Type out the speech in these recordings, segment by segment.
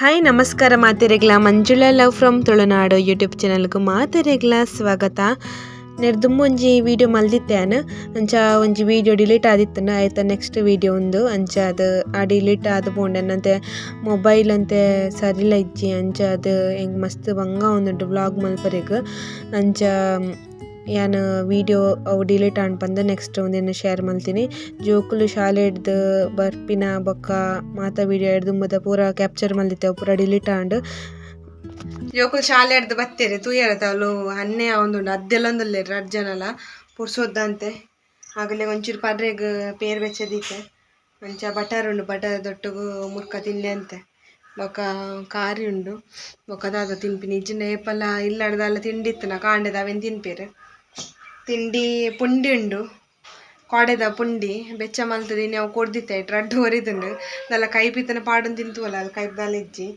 Hi ನಮಸ್ಕಾರ ಮಾತೆರೆಗ್ಲ, Manjula love from Tulunadu YouTube ಚಾನಲ್ಗೆ ಮಾತೆರೆಗ್ಲ ಸ್ವಾಗತ. ನೆರ್ದುಂಬೊಂಜಿ ವೀಡಿಯೋ ಮಲ್ದಿತ್ತೇನು ಅಂಚ ಒಂಜಿ ವೀಡಿಯೋ ಡಿಲೀಟ್ ಆದಿತ್ತುಂಡು, ಆಯ್ತ ನೆಕ್ಸ್ಟ್ ವೀಡಿಯೋ ಉಂದು. ಅಂಚ ಅದು ಆ ಡಿಲೀಟ್ ಆದ್ ಪೋಂಡೆನಂತೆ ಮೊಬೈಲ್ ಅಂತೆ ಸರಿಲ ಇಜ್ಜಿ, ಅಂಚ ಅದು ಎಂಕ್ ಮಸ್ತ್ ಬಂಗ ಆವೊಂದುಂಡು ವ್ಲಾಗ್ ಮಲ್ಪರೆಗ್. ಅಂಚ ಯಾನ್ ವೀಡಿಯೋ ಅವು ಡಿಲೀಟ್ ಆಂಡ್ ಪಂದ್ ನೆಕ್ಸ್ಟ್ ಉಂದೆನ್ ಶೇರ್ ಮಲ್ತಿನಿ. ಜೋಕುಲು ಶಾಲೆಡ್ದ್ ಬರ್ಪಿನ ಬೊಕ್ಕ ಮಾತ ವೀಡಿಯೋ ದುಂಬುದ ಪೂರ ಕ್ಯಾಪ್ಚರ್ ಮಲ್ದಿತ್ತೆ, ಅವು ಪೂರ ಡಿಲೀಟ್ ಆಂಡ್. ಜೋಕುಲು ಶಾಲೆಡ್ದ್ ಬತ್ತೆರ್ ತೂಯೆರೆ ಅವುಲು ಅನ್ನೆ ಆವೊಂದುಂಡು, ಅದ್ದೆಲೊಂದುಲ್ಲೆರ್ ರಡ್ಡ್ ಜನಲ ಪುರ್ಸೊದ್ದಾಂತೆ. ಅಗಲೆ ಒಂಚೂರು ಪರ್ರೆಗ್ ಪೇರ್ ಬೆಚ್ಚ ದೀತೆ, ಅಂಚ ಬಟರ್ ಉಂಡು, ಬಟರ್ ದೊಟ್ಟುಗು ಮುರ್ಕ ತಿನ್ಲೆ ಅಂತೆ. ಬೊಕ ಕಾರಿ ಉಂಡು, ಬೊಕ ದಾದ ತಿನ್ಪಿನಿ ಇಜ್ಜಿಂಡ ಏಪಲ ಇಲ್ಲಡ್ ದಾಲ ತಿಂಡಿ ಇತ್ತುಂಡ ಕಾಂಡೆದ ಅವೆನ್ ತಿನ್ಪೆರ್. ತಿಂಡಿ ಪುಂಡಿ ಉಂಡು, ಕೋಡೆದ ಪುಂಡಿ ಬೆಚ್ಚ ಮಲ್ತುದು ಇನಿ ಅವು ಕೊರ್ದಿತ್ತೆ, ರಡ್ಡ್ ಒರಿದುಂಡು. ದಾಲ ಕೈಪಿತ್ತನ ಪಾಡೊಂದು ತಿಂತುವಲ್ಲ, ಅಲ್ಲಿ ಕೈಪ್ ದಾಲ ಇಜ್ಜಿ.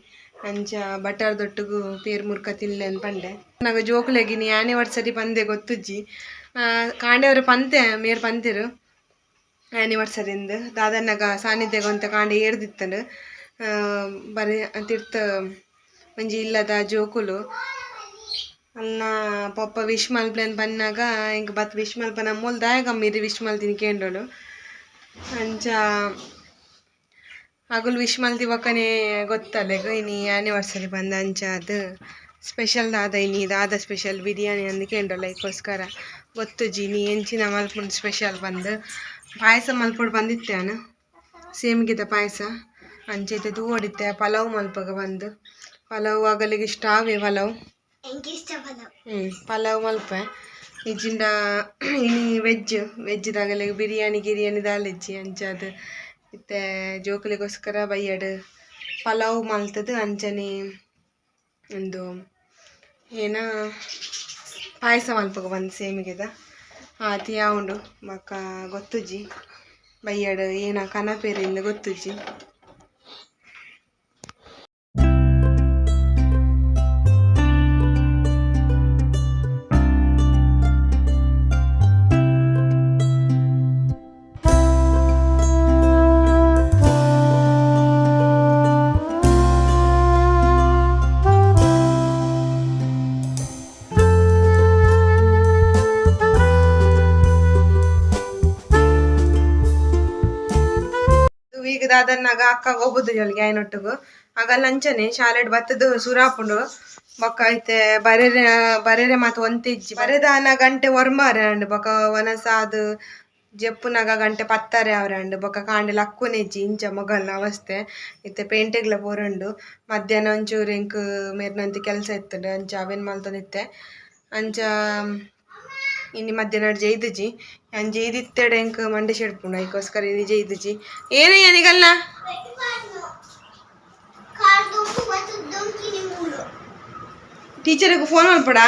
ಅಂಚ ಬಟರ್ ದೊಟ್ಟುಗು ಪೇರ್ ಮುರ್ಕ ತಿನ್ಲೆ ಅಂದ್ ಪಂಡೆ. ನಾಗ ಜೋಕುಲೆಗ್ ಇನಿ ಆನಿವರ್ಸರಿ ಪಂದೆ ಗೊತ್ತುಜ್ಜಿ. ಕಾಂಡೆಯವರು ಪಂತೆ ಮೇರ್ ಪಂತೆರು ಆನಿವರ್ಸರಿ ಇಂದ್. ದಾದನ್ನಗ ಸಾನ್ನಿಧ್ಯಗ್ ಒಂತೆ ಕಾಂಡೆ ಏರ್ದಿತ್ತುಂಡು. ಬರಿ ತಿರ್ತ್ ಒಂಜಿ ಇಲ್ಲದ ಜೋಕುಲು ಅಲ್ನ ಪೊಪ್ಪ ವಿಶ್ ಮಲ್ಪುಲೆನ್ ಪನ್ನಾಗ ಎಂಕ್ ಬತ್ ವಿಶ್ ಮಲ್ಪನ ಮೂಲು ದಾಯೆಗ್ ಅಮ್ಮ ಇರ್ ವಿಶ್ ಮಲ್ತಿನಿ ಕೇಂಡೋಳು. ಅಂಚ ಅಗುಲು ವಿಶ್ ಮಲ್ತಿ ಬೊಕ್ಕನೆ ಗೊತ್ತಲೆಗ್ ಇನಿ ಆನಿವರ್ಸರಿ ಪಂದ್. ಅಂಚ ಅದು ಸ್ಪೆಷಲ್ ದಾದ ಇನಿ ದಾದ ಸ್ಪೆಷಲ್ ಬಿರಿಯಾನಿ ಅಂದ್ ಕೇಂಡೋಳು. ಐಕೋಸ್ಕರ ಗೊತ್ತುಜ್ಜಿ ಇನಿ ಎಂಚಿನ ಮಲ್ಪುಂಡು ಸ್ಪೆಷಲ್ ಪಂದ್. ಪಾಯಸ ಮಲ್ಪೊಡು ಪಂದಿತ್ತೆ ಯಾನ್, ಸೇಮಿಗೆದ ಪಾಯಸ. ಅಂಚ ಇತ್ತೆ ತೂವೊಡಿತ್ತೆ ಪಲಾವ್ ಮಲ್ಪಗ ಪಂದ್. ಪಲಾವ್ ಅಗಲಿಗೆ ಇಷ್ಟ ಆವೆ ಪಲಾವ್. ಪಲಾವ್ ಮಲ್ಪೆ ಇಜ್ಜಿಂಡ ಇನಿ ವೆಜ್ ವೆಜ್ದಾಗಲೆ ಬಿರಿಯಾನಿ ಗಿರಿಯಾನಿ ದಾಲ ಇಜ್ಜಿ. ಅಂಚಾದ್ ಇತ್ತೆ ಜೋಕುಲೆಗೋಸ್ಕರ ಬಯ್ಯಡ್ ಪಲಾವ್ ಮಲ್ತುದು ಅಂಚನೆ ಉಂದು ಏನ ಪಾಯಸ ಮಲ್ಪಗ ಬಂದು ಸೇಮಿಗೆದ ಆತಿ ಆವುಂಡು. ಬೊಕ್ಕ ಗೊತ್ತುಜ್ಜಿ ಬಯ್ಯಡ್ ಏನ ಕನಪೇರಿಂದ್ ಗೊತ್ತುಜ್ಜಿ. ಈಗ ದಾದನ್ನಾಗ ಅಕ್ಕ ಹೋಗುದು ಜಲ್ಗೆ ಆಯ್ನೊಟ್ಟುಗು ಆಗ ಲಂಚನೆ ಶಾಲೆಡ್ ಬತ್ತದು ಸುರಾಪುಂಡು. ಬೊಕ್ಕ ಐತೆ ಬರೆರೆ ಬರೆರೆ ಮಾತ ಒಂತೆ ಇಜ್ಜಿ, ಬರೆದಾನ ಗಂಟೆ ಒರ್ಂಬಾರೆ ಆಂಡ್. ಬೊಕ್ಕ ವನಸಾದ್ ಜೆಪ್ಪುನಗ ಗಂಟೆ ಪತ್ತಾರೆ ಅವರಂಡು. ಬೊಕ್ಕ ಕಾಂಡೆ ಲಕ್ಕುನೆ ಇಜ್ಜಿ, ಇಂಚ ಮೊಗಲ್ನ ಅವಸ್ಥೆ. ಇತ್ತೆ ಪೇಂಟೆಗ್ಲ ಪೋರುಂಡು. ಮಧ್ಯಾಹ್ನ ಒಂಚೂರು ಎಂಕ್ ಮೇರ್ನಂತೆ ಕೆಲಸ ಇತ್ತುಂಡು, ಅಂಚ ಅವೇನ್ ಮಲ್ತೊಂದಿತ್ತೆ. ಅಂಚ ಇನಿ ಮಧ್ಯಾಹ್ನ ಜೈದುಜಿ, ಯಾನ್ ಜೈದಿತ್ತೆಡೆ ಎಂಕ್ ಮಂಡೆ ಶೆಡ್ಪುಂಡು, ಐಕೋಸ್ಕರ ಇನಿ ಜೈದುಜಿ. ಏನೇ ನಿಗಲ್ನ ಟೀಚರ್ಗೆ ಫೋನ್ ಮಲ್ಪಡ,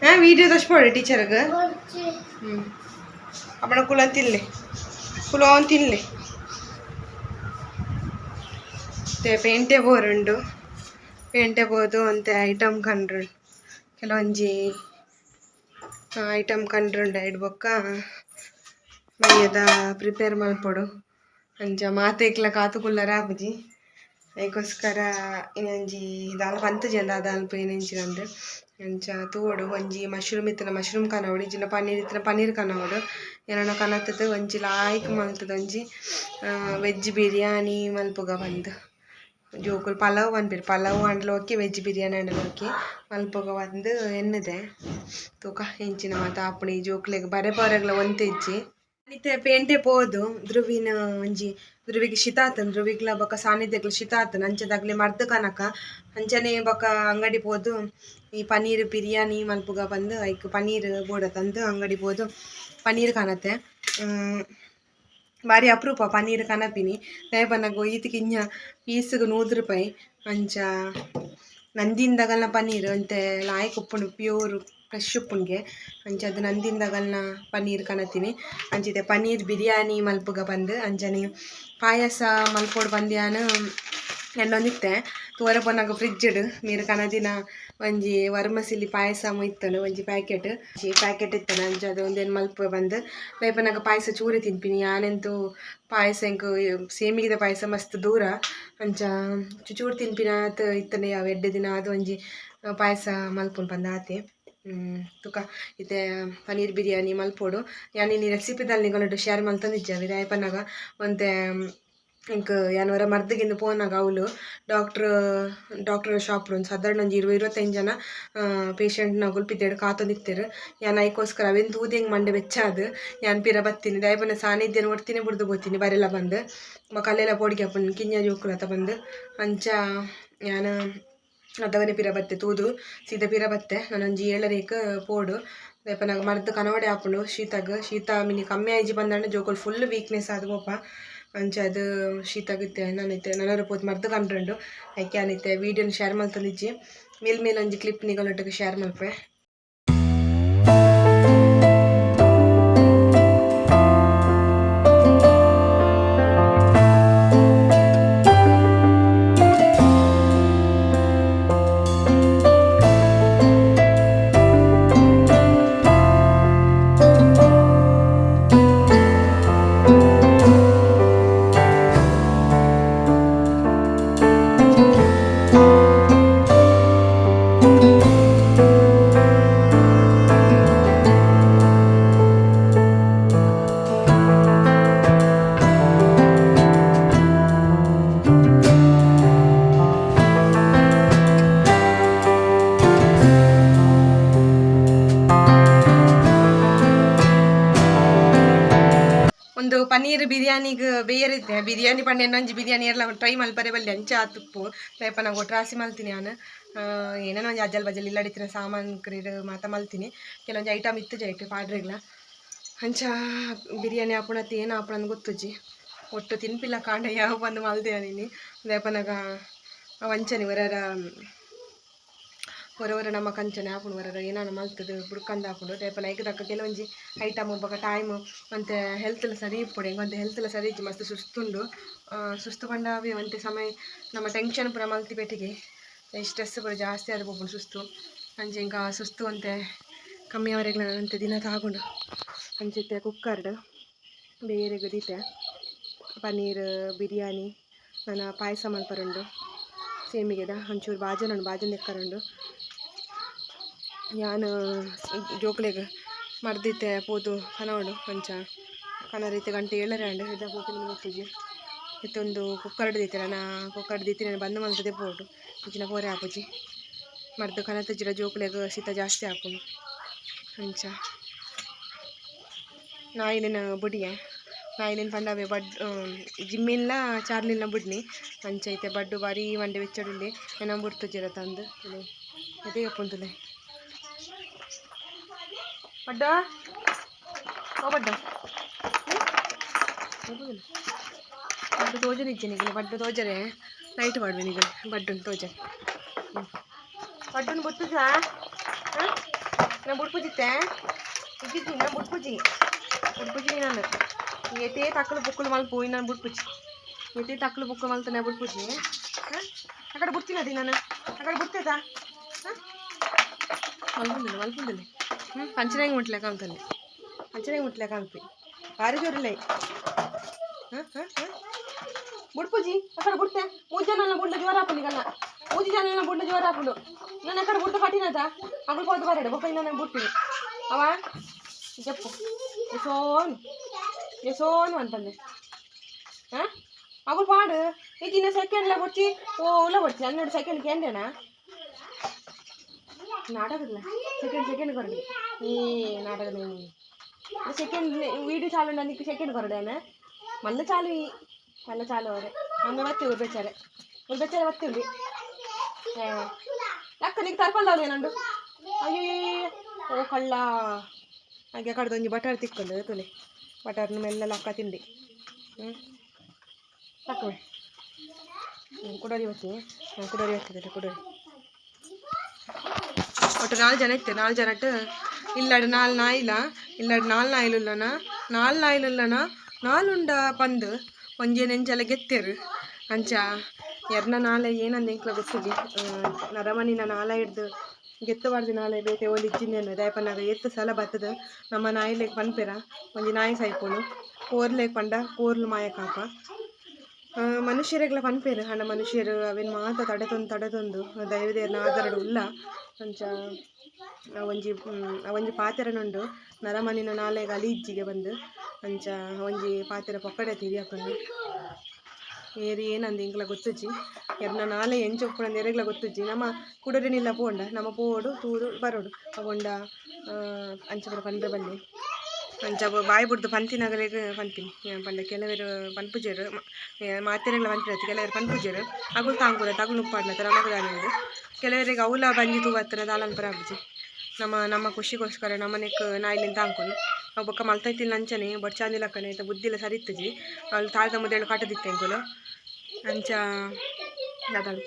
ಹಾಂ ವೀಡಿಯೋ ತೋರಿಸ್ಬೋಡಿ ಟೀಚರ್ಗೆ. ಅಪ್ಪಣ ಕುಲನ್ ತಿನ್ಲೆ, ಕುಲೋನ್ ತಿನ್ಲೆ. ಪೇಂಟೆ ಬೋರುಂಡು, ಪೇಂಟೆ ಬೋದು ಅಂತೆ ಐಟಮ್ ಕಂಡ್ರು, ಕೆಲವೊಂಜಿ ಐಟಮ್ ಕಂಡ್ರುಂಡು. ಐಡ್ ಬೊಕ್ಕ ಬಯ್ಯದ ಪ್ರಿಪೇರ್ ಮಲ್ಪೊಡು. ಅಂಚ ಮಾತೆಕ್ಲ ಕಾತು ಕುಲ್ಲರೆ ಆಪುಜಿ, ಐಕೋಸ್ಕರ ಇನ್ನೊಂಜಿ ದಾಲ ಪಂತುಜಿ ದಾದ ಅಲ್ಪ ಏನೆಂಚಿನಂದ್. ಅಂಚ ತೂವೊಡು, ಒಂಜಿ ಮಶ್ರೂಮ್ ಇತ್ತಿನ ಮಶ್ರೂಮ್ ಕನವೊಡು, ಇಜ್ಜಿಂಡ ಪನ್ನೀರ್ ಇತ್ತಿನ ಪನ್ನೀರ್ ಕನವೊಡು. ಏನನ ಕನತುದು ಒಂಜಿ ಲಾಯ್ಕ್ ಮಲ್ತುದು ಒಂಜಿ ವೆಜ್ ಬಿರಿಯಾನಿ ಮಲ್ಪುಗ ಪಂದ್. ಜೋಕುಲು ಪಲಾವ್ ಪನ್ಪೆರ್, ಪಲಾವ್ ಆಂಡಲ ಓಕೆ, ವೆಜ್ ಬಿರಿಯಾನಿ ಆಂಡಲ ಓಕೆ, ಮಲ್ಪುಗ ಪಂದ್ ಎನ್ನುದೆ. ತೂಕ ಎಂಚಿನ ಮಾತ ಆಪುಂಡು. ಈ ಜೋಕುಲೆಗ್ ಬರೆ ಪೋರೆಗ್ಲ ಒಂತೆ ಇಜ್ಜಿ. ಇತ್ತೆ ಪೇಂಟೆ ಪೋದು ಧ್ರುವಿನ ಒಂಜಿ ಧ್ರುವಿಗ್ ಶಿತ ಆತುಂಡು, ಧ್ರುವಿಗ್ಲ ಬೊಕ ಸಾನ್ನಿಧ್ಯಗ್ಲ ಶಿತ ಆತುಂಡು. ಅಂಚದಾಗ್ಲೆ ಮರ್ದ್ ಕನಕ. ಅಂಚನೆ ಬೊಕ ಅಂಗಡಿ ಪೋದು ಈ ಪನ್ನೀರ್ ಬಿರಿಯಾನಿ ಮಲ್ಪುಗ ಪಂದ್, ಐಕ್ ಪನ್ನೀರ್ ಬೋಡತ್ತಂದ್ ಅಂಗಡಿ ಪೋದು ಪನ್ನೀರ್ ಕನತೆ. ಬಾರಿ ಅಪರೂಪ ಪನ್ನೀರ್ ಕನಪಿನಿ, ದಾಯೆ ಪನ್ನಗ ಈತ್ ಕಿಂಜ ಪೀಸ್ಗ್ 100 ರೂಪಾಯಿ. ಅಂಚ ನಂದಿಂದಗಲ್ನ ಪನ್ನೀರ್ ಒಂತೆ ಲಾಯ್ಕ್ ಉಪ್ಪುಂಡು, ಪ್ಯೂರ್ ಫ್ರೆಶ್ ಉಪ್ಪುಂಡ್ಗೆ. ಅಂಚ ಅದು ನಂದಿಂದಗಲ್ನ ಪನ್ನೀರ್ ಕನತಿನಿ. ಅಂಚಿತೆ ಪನ್ನೀರ್ ಬಿರಿಯಾನಿ ಮಲ್ಪುಗ ಪಂದ್. ಅಂಚನೆ ಪಾಯಸ ಮಲ್ಪೊಡು ಪಂದ್ ಯಾನ್ ಎನ್ನೊಂದಿತ್ತೆ ತೂವರೆ ಪೋನಾಗ ಫ್ರಿಜ್ಡ್ ಮೀರು ಕನದಿನ ಒಂಜಿ ವರ್ಮಸಿಲಿ ಪಾಯಸ ಇತ್ತಂಡು ಒಂಜಿ ಪ್ಯಾಕೆಟ್ ಪ್ಯಾಕೆಟ್ ಇತ್ತಂಡು ಅಂಚ ಅದು ಒಂದೇನು ಮಲ್ಪ ಬಂದು ಲೈಪನಾಗ ಪಾಯಸ ಚೂರಿ ತಿನ್ಪಿನಿ ಯಾನೆಂತೂ ಪಾಯಸ ಎಂಕ್ ಸೇಮಿಗೆದ ಪಾಯಸ ಮಸ್ತ್ ದೂರ ಅಂಚ ಚೂರು ತಿನ್ಪಿನ ಆತ್ ಇತ್ತಂಡೆ ಯಾವ ಎಡ್ಡೆ ದಿನ ಅದು ಒಂಜಿ ಪಾಯಸ ಮಲ್ಪುನ್ ಪಂದ್ ಆತೆ. ತುಕ ಇತ್ತೆ ಪನೀರ್ ಬಿರಿಯಾನಿ ಮಲ್ಪೊಡು ಯಾನ್ ಇನಿ ರೆಸಿಪಿದಲ್ಲಿ ನಿಗಲೊಟ್ಟು ಶೇರ್ ಮಲ್ತೊಂದಿಜ್ಜ ದಾಯೆ ಪನ್ನಗ ಒಂತೆ ಎಂಕ್ ಯಾನ್ ಒರ ಮರ್ದ್ಗಿಂದು ಪೋನಾಗ ಅವ್ಲು ಡಾಕ್ಟ್ರ್ ಡಾಕ್ಟ್ರ್ ಶಾಪ್ ಒಂದು ಸಾಧಾರಣ ಒಂಜಿ 20 25 ಜನ ಪೇಷಂಟ್ನಕುಲು ಪಿದಯ್ಡ್ ಕಾತೊಂದಿತ್ತೆರ್. ಯಾನ್ ಐಕೋಸ್ಕರ ಅವೆನ್ ತೂದು ಎಂಕ್ ಮಂಡೆ ಬೆಚ್ಚ ಆದ್ ಯಾನ್ ಪಿರ ಬತ್ತೀನಿ. ದಾಯೆ ಪಂಡ ಸಾನಿಧ್ಯನ್ ಒರ್ತಿನೇ ಬುಡ್ದು ಪೋತೀನಿ ಬರೆಲ ಪಂದ್ ಬೊಕ ಅಲ್ಲೆಲ್ಲ ಪೋಡಿಗೆ ಆಪುಂಡು ಕಿನ್ಯ ಜೋಕುಲು ಅತ ಪಂದ್ ಅಂಚ ಯಾನ್ ಅದಗನೆ ಪಿರ ಬತ್ತೆ ತೂದು ಸೀದಾ ಪಿರ ಬತ್ತೆ. ನನೊಂಜಿ ಏಳರೇಕ್ ಪೋಡು ದಾಯೆ ಪನ್ನಗ ಮರ್ದ್ ಕನವಡೆ ಆಪುಂಡು ಶೀತಗ್ ಶೀತ ಮಿನಿ ಕಮ್ಮಿ ಆಯಿಜಿ ಪಂದಾಂಡ ಜೋಕುಲು ಫುಲ್ ವೀಕ್ನೆಸ್ ಆದ್ ಪೋಪ. ಅಂಚ ಅದು ಶೀತಗ್ ಇತ್ತೆ ನನ ಇತ್ತೆ ನನೊರ ಪೋದು ಮರ್ದ್ ಕನ್ಡ್ರುಂಡು ಐಕೆ ಯಾನ್ ಇತ್ತೆ ವೀಡಿಯೋನ್ ಶೇರ್ ಮಲ್ತೊಂದಿಜ್ಜಿ ಮೇಲ್ ಮೇಲ್ ಒಂಜಿ ಕ್ಲಿಪ್ ನಿಗಲೊಟ್ಟಿಗೆ ಶೇರ್ ಮಲ್ಪುವೆ. ಉಂದು ಪನ್ನೀರ್ ಬಿರಿಯಾನಿಗ್ ಬೇಯರಿತ್ತೆ ಬಿರಿಯಾನಿ ಪಂಡ ಒಂಜಿ ಬಿರಿಯಾನಿ ಏರ್ಲ ಟ್ರೈ ಮಲ್ಪರೆ ಬಲ್ಲಿ ಅಂಚ ಆತುಪ್ಪು ದಾಯೆ ಪನ್ನಗ ಒಟ್ರಾಸಿ ಮಲ್ತೀನಿ ಯಾನ್. ಏನೇನೋ ಒಂಜಿ ಅಜ್ಜಲ್ ಬಜ್ಜಲ್ ಇಲ್ಲಡಿತ್ತಿನ ಸಾಮಾನ್ ಕ್ರೀಡ್ ಮಾತ ಮಲ್ತೀನಿ ಕೆಲವೊಂಜಿ ಐಟಮ್ ಇತ್ತು ಜೈಟ್ ಪಾಡ್ರೆಗ್ಲ ಅಂಚ ಬಿರಿಯಾನಿ ಆಪುಣತ್ ಏನು ಆಪುಣಂದ್ ಗೊತ್ತುಜ್ಜಿ ಒಟ್ಟು ತಿನ್ಪಿಲ್ಲ ಕಾಂಡ ಯಾವ ಬಂದು ಮಲ್ದೆ ನೀನಿ ದಾಯೆ ಪನ್ನಗ ಅವ್ ಅಂಚನೆ ಒರರ ಒರ ಒರ ನಮ್ಮ ಕಂಚನೆ ಆಪುಂಡು ಒರರ ಏನಾನ ಮಲ್ತದು ಬುಡ್ಕಂದ ಆಪುಂಡು ದಾಯೆ ಪಂಡ ಐಕ್ ತಕ್ಕ ಕೆಲವೊಂಜಿ ಐಟಮ್ ಬೊಕ ಟೈಮ್ ಒಂತೆ ಹೆಲ್ತ್ ಲ ಸರಿ ಇಪ್ಪೊಡು ಎಂಕ್ ಒಂತೆ ಹೆಲ್ತ್ ಲ ಸರಿ ಇಜ್ಜಿ ಮಸ್ತ್ ಸುಸ್ತುಂಡು. ಸುಸ್ತು ಪಂಡ ಅವೇ ಒಂತೆ ಸಮಯ ನಮ್ಮ ಟೆನ್ಷನ್ ಪೂರ ಮಲ್ತಿ ಪೆಟ್ಟಿಗೆ ಸ್ಟ್ರೆಸ್ ಪೂರ ಜಾಸ್ತಿ ಆದ್ ಪೋಪುಂಡು ಸುಸ್ತು. ಅಂಚ ಎಂಕ್ ಆ ಸುಸ್ತು ಒಂತೆ ಕಮ್ಮಿ ಆವರೆಗ್ಲ ಒಂತೆ ದಿನ ತಾಗುಂಡು. ಅಂಚ ಇತ್ತೆ ಕುಕ್ಕರ್ಡ್ ಬೇಯೆರೆಗ್ ದೀತೆ ಪನ್ನೀರ್ ಬಿರಿಯಾನಿ ನನ ಪಾಯಸ ಮಲ್ಪರುಂಡು ಸೇಮಿಗೆದ ಒಂಚೂರು ಬಾಜನ ಉಂಡು ಬಾಜನ ದೆಕ್ಕರುಂಡು. ಯಾನ್ ಜೋಕುಲೆಗ್ ಮರ್ದಿತ್ತೆ ಪೋದು ಕನವೊಡು ಅಂಚ ಕನರೆ ಇತ್ತೆ ಗಂಟೆ ಏಳರೆ ಆಂಡ್ ಇದ ಪೋಪಿನ ಗೊತ್ತುಜಿ ಇತ್ತೆ ಒಂದು ಕುಕ್ಕರ್ಡ್ ದೀತೆರ್ ನನ ಕುಕ್ಕರ್ಡ್ ದೀತಿನ ಬಂದ್ ಮಲ್ತುದೆ ಪೋಡು ಇಜ್ಜಿಂಡ ಪೋರೆ ಆಪುಜಿ ಮರ್ದ್ ಕನತುಜಿಡ ಜೋಕುಲೆಗ್ ಶೀತ ಜಾಸ್ತಿ ಆಪುಂಡು ಅಂಚ ನಾಯಿಲೆನ ಬುಡಿಯೆ ನಾಯಿಲೆನ್ ಪಂಡ ಅವೇ ಬಡ್ ಜಿಮ್ಮಿನ್ಲ ಚಾರ್ಲಿನ್ಲ ಬುಡ್ನಿ ಅಂಚ ಇತ್ತೆ ಬಡ್ಡು ಬಾರಿ ಮಂಡೆ ಬೆಚ್ಚಡುಲ್ಲೆ ಎನ ಬುಡ್ತುಜೆರ್ ತಂದು ಎದೆ ಆಪುಂಡು ಬಡ್ಡ ಓ ಬಡ್ಡ ಬಡ್ಡು ತೋಜನೆ ಇಜ್ಜೆ ನಿಗಲೆ ಬಡ್ಡು ತೋಜರೆ ಲೈಟ್ ಪಾಡ್ವೆ ನಿಗಲೆ ಬಡ್ಡುನ್ ತೋಜರೆ ಬಡ್ಡುನ್ ಬುಡ್ತುಜಾ ನಾ ಬುಡ್ಪುಜಿತ್ತೆ ಇಜ್ಜಿಜ್ಜಿ ನಾ ಬುಡ್ಪುಜಿ ಬುಡ್ಪುಜಿ ನಾನು ಏತೇ ತಕ್ಕಲು ಬುಕ್ಕುಲು ಮಲ್ಪು ನಾನು ಬುಡ್ಪುಜಿ ಏತೇ ತಕ್ಕಲು ಬುಕ್ಕುಲು ಮಲ್ತನೆ ಬುಡ್ಪುಜಿ ಆ ಕಡೆ ಬುಡ್ತೀನದಿ ನಾನು ಆ ಕಡೆ ಬುಡ್ತೇತಾ ಮಲ್ಪುಂದಿಲ್ಲ ಮಲ್ಪುಂದಿಲ್ಲ ಪಂಚನಾಗಿ ಮುಟ್ಲೆ ಕಾಣ್ತಾನೆ ಪಂಚನಾಗಿ ಮುಟ್ಲೆ ಕಾಣ್ತಿ ಭಾರಿ ಜೋರಿಲ್ಲ. ಹಾಂ ಹಾಂ ಹಾಂ ಬುಡ್ಪುಜಿ ಅక్కడ ಬುಡ್ತೆ ಮೂರು ಜನ ಬುಡ್ಡ ಜೋರ ಹಾಪುಂಡು ಈಗಲ್ಲ ಮೂಜಿ ಜನ ಬುಡ್ಡ ಜೋರ ಹಾಪುಂಡು ನಾನು ಅక్కడ ಬುಡ್ಡ ಕಟ್ಟಿನದ ಅಗಳು ಪೋದು ಬರಡೆ ಬೊಕ್ಕ ನಾನು ಬುಡ್ತೀನಿ ಅವ ಜಪ್ಪು ಎಸೋನ್ ಎಸೋನ್ ಅಂತಂದೆ. ಹಾಂ ಅಗಳು ಪಾಡು ಈಜಿನ ಸೆಕೆಂಡ್ಲ ಬೊಡ್ಚಿ ಓ ಉಲ್ಲ ಬೊಡ್ಚಿ 12 ಸೆಕೆಂಡ್ ಕೇಂದ್ರೇನಾ ನಾಟಕದಲ್ಲ ಸೆಕೆಂಡ್ ಸೆಕೆಂಡ್ ಕೊರಡಿ ಈ ನಾಟಕ ಸೆಕೆಂಡ್ ವೀಡಿಯೋ ಚಾಲು నీకు ಸೆಕೆಂಡ್ ಕೊರಡೇನ ಮಲ್ಲ ಚಾಲು ಈ ಮಲ್ಲ ಚಾಲು ಅವರೆ ಅಮ್ಮ ಬತ್ತಿ ಉರ್ಬೆಚ್ಚಾರೆ ಉರ್ಬೆಚ್ಚಾರೆ ಬತ್ತಿ ಉಂಡಿ ಲಕ್ಕ నీకు ತರ್ಪಲ್ದಾವ್ಲು ಏನಂಡು ಅಯ್ಯೋ ಓ ಕಳ್ಳ ಹಾಗೆ ಕಡ್ದೊಂಜಿ ಬಟರ್ ತಿಕ್ಕೊಂಡು ತುಲೆ ಬಟರ್ನ ಮೆಲ್ಲ ಲಕ್ಕ ತಿಂಡಿ. ಹ್ಞೂ ಲಕ್ಕವೆ ಕುಡೋರಿ ಬತ್ತಿ ಕುಡೋರಿ ಬರ್ತದೆ ಕುಡೋರಿ. ಒಟ್ಟು 4 ಜನ ಇತ್ತೆ 4 ಜನಟ್ಟು ಇಲ್ಲಾಡು 4 ನಾಯಿಲ ಇಲ್ಲಾಡು 4 ನಾಯಿಲು ಉಲ್ಲನ 4 ನಾಯಿಲು ಉಲ್ಲನ ನಾಲುಂಡ ಪಂದ್ ಒಂಜೆ ನೆಂಚಲ ಗೆತ್ತೆರು ಅಂಚ ಎರ್ನ ನಾಲೆ ಏನಂದ ಎಂಕ್ಲ ಗೊತ್ತಿಜಿ. ನರಮನಿನ ನಾಲ ಹಿಡ್ದು ಗೆತ್ತವಾರ್ದಿ ನಾಲೆ ಬೇತೆ ಓಲಿ ಇಜ್ಜಿನೇನು. ದಾಯಪನ್ನಾಗ ಏತ್ ಸಲ ಬತ್ತದ ನಮ್ಮ ನಾಯಿಲೆಗ್ ಪನ್ಪೆರ ಒಂಜಿ ನಾಯಿ ಸಾಯ್ಪುಂಡು, ಕೋರ್ಲೆಗ್ ಪಂಡ ಕೋರ್ಲು ಮಾಯಕಾಪ. ಮನುಷ್ಯರೆಗ್ಲ ಪನ್ಪೆರ್, ಆಂಡ ಮನುಷ್ಯರು ಅವೆನ್ ಮಾತ ತಡೆತೊಂದು ತಡೆತೊಂದು ದೈವದೇರ್ನ ಆಧಾರಡ್ ಉಲ್ಲ. ಅಂಚ ಒಂಜಿ ಒಂಜಿ ಪಾತೆರನುಂಡು, ನರಮನಿನ ನಾಲೆಗ್ ಅಲಿ ಇಜ್ಜಿಗೆ ಬಂದು. ಅಂಚ ಒಂಜಿ ಪಾತೆರ ಪೊಕ್ಕಡೆ ತಿರಿಯಪುಂಡು. ಏರ್ ಏನಂದು ಎಂಕ್ಲ ಗೊತ್ತುಜ್ಜಿ, ಎರ್ನ ನಾಲೆ ಎಂಚ ಉಪ್ಪುನಂದು ಎರೆಗ್ಲ ಗೊತ್ತುಜ್ಜಿ. ನಮ್ಮ ಕುಡರಿನಿಲ್ಲ ಪೋಂಡ ನಮ್ಮ ಪೋಡು ತೂದು ಬರೋಡು ಅವುಂಡ ಅಂಚ ಪೂರ ಪಂಡ್ರೆ ಬಲ್ಲಿ. ಅಂಚ ಬಾಯಿ ಬುಡ್ದು ಪಂತಿನಗಲೆಗ್ ಪನ್ಪಿನಿ ಪಂಡ ಕೆಲವೆರ್ ಪನ್ಪುಜೆರ್, ಮಾತೆರೆಗ್ಲ ಪನ್ಪಿರತ್ತ್, ಕೆಲವೆರ್ ಪನ್ಪುಜೆರ್. ಅಗುಲು ತಾಂಕುಲ ತಗುಲು ಉಪ್ಪಾಡ್ನ ನಮಕ್ ದಾನೆ. ಕೆಲವರಿಗೆ ಅವುಲ ಬಂಜಿ ತೂವತ್ತನ ದಾಲನ್ ಪೂರ ಆಪುಜಿ. ನಮ್ಮ ನಮ್ಮ ಖುಷಿಗೋಸ್ಕರ ನಮ್ಮನೆಕ್ ನಾಯಿಲೆನ್ ತಾಂಕುನು. ಅವು ಬೊಕ್ಕ ಮಲ್ತೈತಿಲ್ಲ ಅಂಚನೆ ಬೊಡ್ಚಾಂದಿಲಕ್ಕನೆ ಐತ ಬುದ್ಧಿಲ ಸರಿ ಇತ್ತುಜಿ. ಅವ್ಲು ತಾಳ್ದ ಮುದೆಳು ಕಟ್ಟದಿತ್ತೆ ಎಂಕುಲು. ಅಂಚ ದಾದ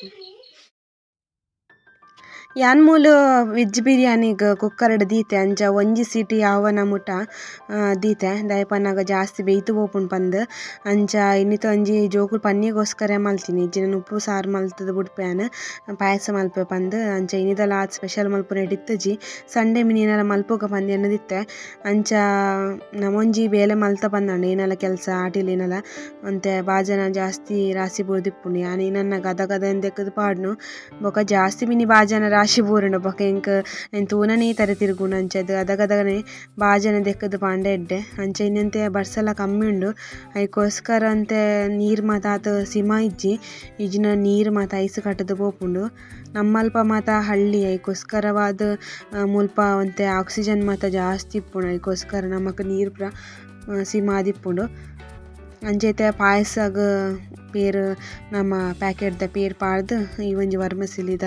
ಯಾನ್ ಮೂಲು ವೆಜ್ ಬಿರಿಯಾನಿಗ್ ಕುಕ್ಕರ್ಡ್ ದೀತೆ. ಅಂಚ ಒಂಜಿ ಸೀಟಿ ಯಾವನ ಮುಟ ದೀತೆ, ದಾಯೆ ಪನ್ನಗ ಜಾಸ್ತಿ ಬೇಯ್ತು ಪೋಪುಂಡು ಪಂದ್. ಅಂಚ ಇನ್ನಿತ ಒಂಜಿ ಜೋಕುಲು ಪನ್ನಿಗೋಸ್ಕರ ಮಲ್ತಿನಿ, ಇಜ್ಜಿಂಡ ಉಪ್ಪು ಸಾರು ಮಲ್ತುದು ಬುಡ್ಪೆ ಪಾಯಸ ಮಲ್ಪೆ ಪಂದ್. ಅಂಚ ಇನಿದಲ ಆತ್ ಸ್ಪೆಷಲ್ ಮಲ್ಪುನ ಇತ್ತುಜಿ, ಸಂಡೆ ಮಿನಿ ಏನಾಲ ಮಲ್ಪುಗ ಪಂದ್ ಎನ್ನದಿತ್ತೆ. ಅಂಚ ನಮೊಂಜಿ ಬೇಲೆ ಮಲ್ತ ಪಂದಂಡ ಏನಾಲ ಕೆಲಸ ಆಟಿಲ್ ಏನಾಲ ಒಂತೆ ಬಾಜನ ಜಾಸ್ತಿ ರಾಸಿ ಬೂರ್ದಿಪ್ಪುಂಡು. ಯಾನ್ ಏನನ್ನ ಗದ ಗದ ಎಂದೆಕ್ಕದು ಪಾಡ್ನು ಬೊಕ ಜಾಸ್ತಿ ಮಿನಿ ಬಾಜನ ರಾಶಿ ಬೂರುಂಡು. ಬೊಕ ಎಂಕ್ ಎಂಕ್ ತೂನನೇ ತರೆ ತಿರುಗುಂಡು. ಅಂಚದ ಅದಗದಗನೆ ಬಾಜನ ದೆಕ್ಕದು ಪಾಂಡ ಎಡ್ಡೆ. ಅಂಚ ಇನ್ನಂತೆ ಬರ್ಸಲ ಕಮ್ಮಿ ಉಂಡು, ಐಕೋಸ್ಕರ ಅಂತೆ ನೀರು ಮಾತ ಆತ್ ಸಿಮ ಇಜ್ಜಿ, ಇಜ್ಜಿನ ನೀರು ಮಾತ ಐಸ್ ಕಟ್ಟುದು ಪೋಪುಂಡು. ನಮ್ಮಲ್ಪ ಮಾತ ಹಳ್ಳಿ, ಐಕೋಸ್ಕರವಾದ ಮುಲ್ಪ ಒಂತೆ ಆಕ್ಸಿಜನ್ ಮಾತ ಜಾಸ್ತಿ ಇಪ್ಪುಂಡು, ಐಕೋಸ್ಕರ ನಮಕ್ ನೀರು ಪೂರ ಸಿಮ ಆದಿಪ್ಪುಂಡು. ಅಂಚೈತೆ ಪಾಯಸಗ್ ಪೇರು ನಮ್ಮ ಪ್ಯಾಕೆಟ್ದ ಪೇರ್ ಪಾಡ್ದು ಈ ಒಂಜಿ ವರ್ಮಸಿಲಿದ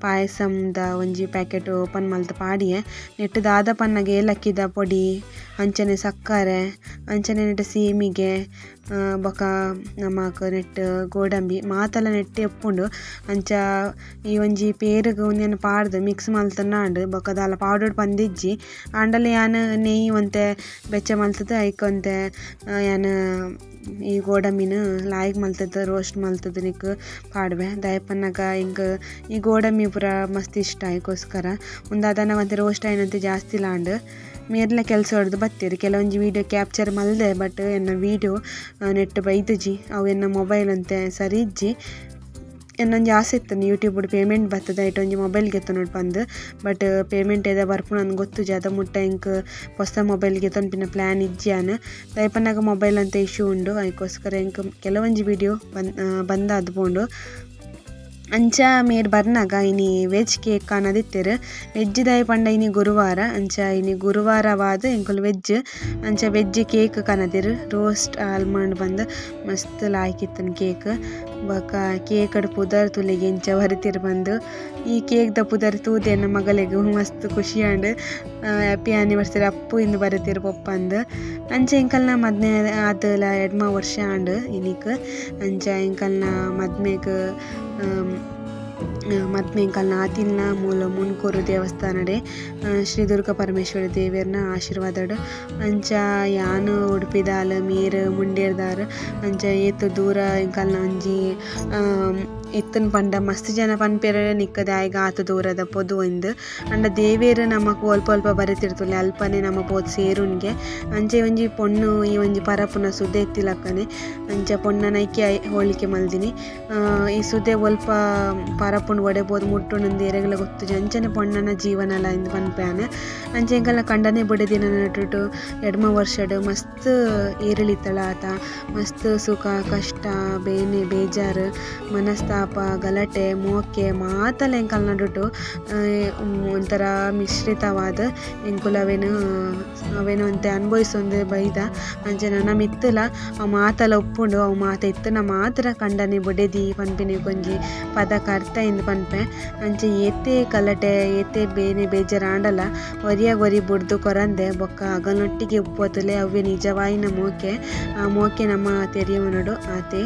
ಪಾಯಸಂದ ಒಂಜಿ ಪ್ಯಾಕೆಟ್ ಓಪನ್ ಮಲ್ತ್ ಪಾಡಿಯೆ. ನೆಟ್ಟ್ ದಾದ ಪನ್ನಗ ಏಲಕ್ಕಿದ ಪೊಡಿ, ಅಂಚನೆ ಸಕ್ಕರೆ, ಅಂಚನೆ ನೆಟ್ಟ್ ಸೇಮಿಗೆ, ಬೊಕ ನಮಕ್ ನೆಟ್ಟ್ ಗೋಡಂಬಿ ಮಾತಲ ನೆಟ್ಟೆ ಉಪ್ಪುಂಡು. ಅಂಚ ಈ ಒಂಜಿ ಪೇರುಗ್ ಉಂದೆನ್ ಪಾಡ್ದು ಮಿಕ್ಸ್ ಮಲ್ತುಂಡ ಬೊಕ ದಾಲ ಪಾಡೊಡು ಪಂದಿಜ್ಜಿ. ಆಂಡಲ ಯಾನ್ ನೆಯ್ಯಿ ಒಂತೆ ಬೆಚ್ಚ ಮಲ್ತುದು ಐಕ್ ಒಂತೆ ಯಾನ್ ಈ ಗೋಡಂಬಿನ್ ಲಾಯ್ಕ್ ಮಲ್ತುದು ರೋಸ್ಟ್ ಮಲ್ತುದು ನಿಕ್ ಪಾಡುವೆ. ದಾಯೆ ಪನ್ನಗ ಎಂಕ್ ಈ ಗೋಡಂಬಿ ಪೂರ ಮಸ್ತ್ ಇಷ್ಟ, ಐಕೋಸ್ಕರ ಉಂದು ಒಂತೆ ರೋಸ್ಟ್ ಆಯಿನಂತೆ ಜಾಸ್ತಿ ಲಾಂಡ್. ಮೇರ್ಲ ಕೆಲಸ ಹೊಡೆದು ಬತ್ತೆರ್. ಕೆಲವೊಂಜಿ ವೀಡಿಯೋ ಕ್ಯಾಪ್ಚರ್ ಮಲ್ದೆ, ಬಟ್ ಎನ್ನ ವೀಡಿಯೋ ನೆಟ್ ಬೈದುಜಿ, ಅವು ಎನ್ನ ಮೊಬೈಲ್ ಅಂತೆ ಸರಿ ಇಜ್ಜಿ. ಎನ್ನೊಂಜಿ ಆಸೆ ಇತ್ತು ಯೂಟ್ಯೂಬ್ ಪೇಮೆಂಟ್ ಬತ್ತದ ಐಟ್ ಒಂಜಿ ಮೊಬೈಲ್ ಗೆತ್ತೊನೊಡು ಪಂದ್, ಬಟ್ ಪೇಮೆಂಟ್ ಏದ ಬರ್ಪುಂಡು ಗೊತ್ತುಜಿ. ಅದ ಮುಟ್ಟ ಎಂಕ್ ಪೊಸ ಮೊಬೈಲ್ ಗೆತ್ತೊನ್ಪಿನ ಪ್ಲಾನ್ ಇಜ್ಜಿ ಯಾನ್. ದಾಯೆ ಪನ್ನಗ ಮೊಬೈಲ್ ಅಂತೆ ಇಶ್ಯೂ ಉಂಡು, ಐಕೋಸ್ಕರ ಎಂಕ್ ಕೆಲವೊಂಜಿ ವೀಡಿಯೋ ಬಂದಾದ್ ಪೋಂಡು. ಅಂಚ ಮೇರ್ ಬರ್ನಗ ಇನಿ ವೆಜ್ ಕೇಕ್ ಕಾನದಿತ್ತೆರ್. ವೆಜ್ ದಾಯೆ ಪಂಡ ಇನಿ ಗುರುವಾರ, ಅಂಚ ಇನಿ ಗುರುವಾರವಾದ್ ಎಂಕುಲು ವೆಜ್, ಅಂಚ ವೆಜ್ ಕೇಕ್ ಕನದೆರ್. ರೋಸ್ಟ್ ಆಲ್ಮಂಡ್ ಬಂದ್ ಮಸ್ತ್ ಲಾಯ್ಕ್ ಇತ್ತುಂಡು ಕೇಕ್. ಬೊಕ ಕೇಕ್ ಡ್ ಪುದರ್ ತೂಲೆಗ್ ಎಂಚ ಬರೆತೆರ್ ಪಂದ್. ಈ ಕೇಕ್ ದ ಪುದರ್ ತೂದು ಎನ್ನ ಮಗಲೆಗ್ ಮಸ್ತ್ ಖುಷಿ ಆಂಡ್. ಹ್ಯಾಪಿ ಆನಿವರ್ಸರಿ ಅಪ್ಪು ಇಂದ್ ಬರೆತೆರ್ ಪೊಪ್ಪಂದ್. ಅಂಚ ಎಂಕಲ್ನ ಮದ್ಮೆ ಆದುಲ 2 ವರ್ಷ ಆಂಡ್ ಇನಿಕ್. ಅಂಚ ಎಂಕಲ್ನ ಮದ್ಮೆಗ್ ಮದ್ಮೆ ಎಂಕಲ್ನ ಆತಿಲ್ನ ಮೂಲ ಮುಂಡ್ಕೂರು ದೇವಸ್ಥಾನಡೆ ಶ್ರೀ ದುರ್ಗಾ ಪರಮೇಶ್ವರಿ ದೇವೆರ್ನ ಆಶೀರ್ವಾದಡ್. ಅಂಚ ಯಾನ್ ಉಡುಪಿದಾಲ್, ಮೇರ್ ಮುಂಡೇರ್ದಾರ್. ಅಂಚ ಏತ್ ದೂರ ಎಂಕಲ್ನ ಒಂಜಿ ಇತ್ತುಂಡು ಪಂಡ ಮಸ್ತ್ ಜನ ಪನ್ಪೆರ್ ನಿಕ್ಕ್ ದಾಯೆಗ್ ಆತ್ ದೂರದ ಪೊದು ಇಂದ್. ಆಂಡ ದೇವೆರ್ ನಮಕ್ ಒಲ್ಪ ಒಲ್ಪ ಬರೆತಿರ್ತುಲೆ ಅಲ್ಪನೆ ನಮ ಪೋದು ಸೇರುನ್ಗೆ. ಅಂಚ ಒಂಜಿ ಪೊಣ್ಣು ಈ ಒಂಜಿ ಪರಪುನ ಸುದೆ ಇತ್ತಿಲಕ್ಕನೆ, ಅಂಚ ಪೊಣ್ಣನ ಐಕೆ ಹೋಲಿಕೆ ಮಲ್ದಿನಿ. ಈ ಸುದೆ ಒಲ್ಪ ಪರಪುಂಡು ಒಡೆ ಪೋದು ಮುಟ್ಟುಂಡು ಏರೆಗ್ಲ ಗೊತ್ತುಜಿ. ಅಂಚನೆ ಪೊಣ್ಣನ ಜೀವನಲ ಇಂದ್ ಪನ್ಪೆ ಯಾನ್. ಅಂಚ ಎಂಕಲ್ನ ಕಂಡನೆ ಬೊಡೆದಿನ ನಡುಟು 2 ವರ್ಷಡ್ ಮಸ್ತ್ ಏರಿಳಿತಲ ಆತ, ಮಸ್ತ್ ಸುಖ ಕಷ್ಟ ಬೇನೆ ಬೇಜಾರು ಮನಸ್ತಾಪ ಗಲಾಟೆ ಮೋಕೆ ಮಾತಲ ಎಂಕಲ್ನ ನಡುಟು ಒಂಥರ ಮಿಶ್ರಿತವಾದ ಎಂಕುಲು ಅವೆನ್ ಅವೆನ್ ಒಂತೆ ಅನುಭವಿಸೊಂದು ಬೈದ. ಅಂಚ ನನ ಮಿತ್ತುಲ ಅವು ಮಾತಲ ಉಪ್ಪುಂಡು, ಅವು ಮಾತ ಇತ್ತುಂಡ ಮಾತ್ರ ಕಂಡನೆ ಬೊಡೆದಿ ಪನ್ಪಿನೆಕ್ ಒಂಜಿ ಪದಕ್ ಅರ್ಥ ಇಂದ್ ಪನ್ಪೆ. ಅಂಚ ಏತೆ ಗಲಾಟೆ ಏತೆ ಬೇನೆ ಬೇಜಾರ್ ಆಂಡಲ ಒರಿಯಾಗ್ ಒರಿ ಬುಡ್ದು ಕೊರಂದೆ ಬೊಕ್ಕ ಅಗಲ್ನೊಟ್ಟಿಗೆ ಉಪ್ಪುವತುಲೆ ಅವ್ವೆ ನಿಜವಾಯಿನ ಮೋಕೆ. ಆ ಮೋಕೆ ನಮ ತೆರಿಯೊನೊಡು ಆತೆ.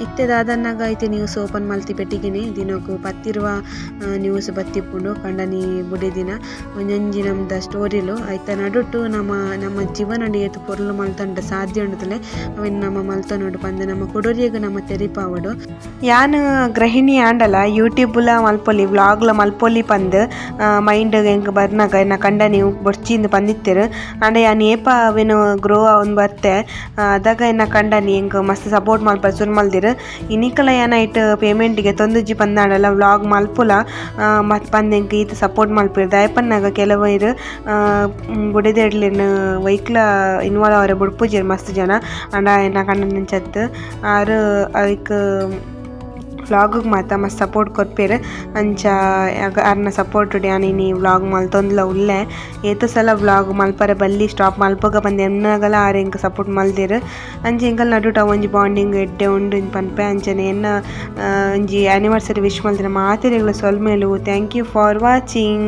ಇತ್ತೆ ದಾದನ್ನಗ ಇತ್ತೆ ನ್ಯೂಸ್ ಓಪನ್ ಓಪನ್ ಮಲ್ತಿ ಪೆಟ್ಟಿಗೆನೆ ದಿನೊಕು ಪತ್ತಿರುವ ನ್ಯೂಸ್ ಬತ್ತಿಪ್ಪುಂಡು ಕಂಡನಿ ಬುಡೆದಿನ ಒಂಜೊಂಜಿ ನಮ್ದ ಸ್ಟೋರಿಲು ಐತ ನಡುಟ್ ನಮ ನಮ್ಮ ಜೀವನಡ್ ಏತ್ ಪೊರ್ಲು ಮಲ್ತೊಂಡ ಸಾಧ್ಯ ಉಂಡು ತೂಲೆ ಅವೆನ್ ನಮ ಮಲ್ತೊನೊಡು ಪಂದ್ ನಮ ಕುಡೊರಿಯಗ್ ನಮ ತೆರಿಪಾವೊಡು. ಯಾನ್ ಗೃಹಿಣಿ ಆಂಡಲ ಯೂಟ್ಯೂಬ್ ಲ ಮಲ್ಪೊಲಿ ವ್ಲೋಗ್ ಲ ಮಲ್ಪೊಲಿ ಪಂದ್ ಮೈಂಡ್ ಎಂಕ್ ಬರ್ನಗ ಎನ್ನ ಕಂಡನಿ ಬೊರ್ಚಿ ಇಂದ್ ಪಂದಿತ್ತೆರ್. ಆಂಡ ಯಾನ್ ಏಪ ಅವೆನ್ ಗ್ರೋ ಆವೊಂದು ಬತ್ತೆ ಅದಗ ಎನ್ನ ಕಂಡನಿ ಎಂಕ್ ಮಸ್ತ್ ಸಪೋರ್ಟ್ ಮಲ್ಪರೆ ಸುರು ಮಲ್ದೆರ್. ಇನಿಕಲ ಯಾನ್ ಐಟ್ ಪೇಮೆಂಟ್ ಗೆತೊಂದುಜ್ಜಿ ಪಂದಾಂಡಲ ವ್ಲೋಗ್ ಮಲ್ಪುಲ ಪಂದ್ ಎಂಕ್ ಈತ್ ಸಪೋರ್ಟ್ ಮನ್ಪುವೆರ್ ದಾಯೆ ಪನ್ನಗ ಕೆಲವೆರ್ ಬುಡೆದಿಯರ್ಲೆನ್ ಒಯ್ಕ್ಲ ಇನ್ವಾಲ್ವ್ ಆವರೆ ಬುಡ್ಪುಜೆರ್ ಮಸ್ತ್ ಜನ. ಆಂಡ ಎನ್ನ ಕಂಡನಿ ಅಂಚ ಅತ್ತ್ ಆರ್ ಐಕ್ ವ್ಲೋಗ್ ಗು ಮಾತ ಮಸ್ತ್ ಸಪೋರ್ಟ್ ಕೊರ್ಪೆರ್. ಅಂಚ ಅರ್ನ ಸಪೋರ್ಟ್ ಡು ಯಾನ್ ಇನಿ ವ್ಲೋಗ್ ಮಲ್ತೊಂದುಲ ಉಲ್ಲೆ. ಏತ್ ಸಲ ವ್ಲೋಗ್ ಮಲ್ಪರೆ ಬಲ್ಲಿ ಸ್ಟಾಪ್ ಮಲ್ಪುಗ ಪಂದ್ ಎನ್ನಿನಗಲ ಆರ್ ಎಂಕ್ ಸಪೋರ್ಟ್ ಮಲ್ದೆರ್. ಅಂಚ ಎಂಕಲ್ನ ನಡುಟ್ ಅವೊಂಜಿ ಬಾಂಡಿಂಗ್ ಎಡ್ಡೆ ಉಂಡು ಪನ್ಪೆ. ಅಂಚನೆ ಎನ್ನ ಒಂಜಿ ಆನಿವರ್ಸರಿ ವಿಶ್ ಮಲ್ತಿನ ಮಾತೆರೆಗ್ಲ ಸೊಲ್ಮೆಲು. Thank you for watching.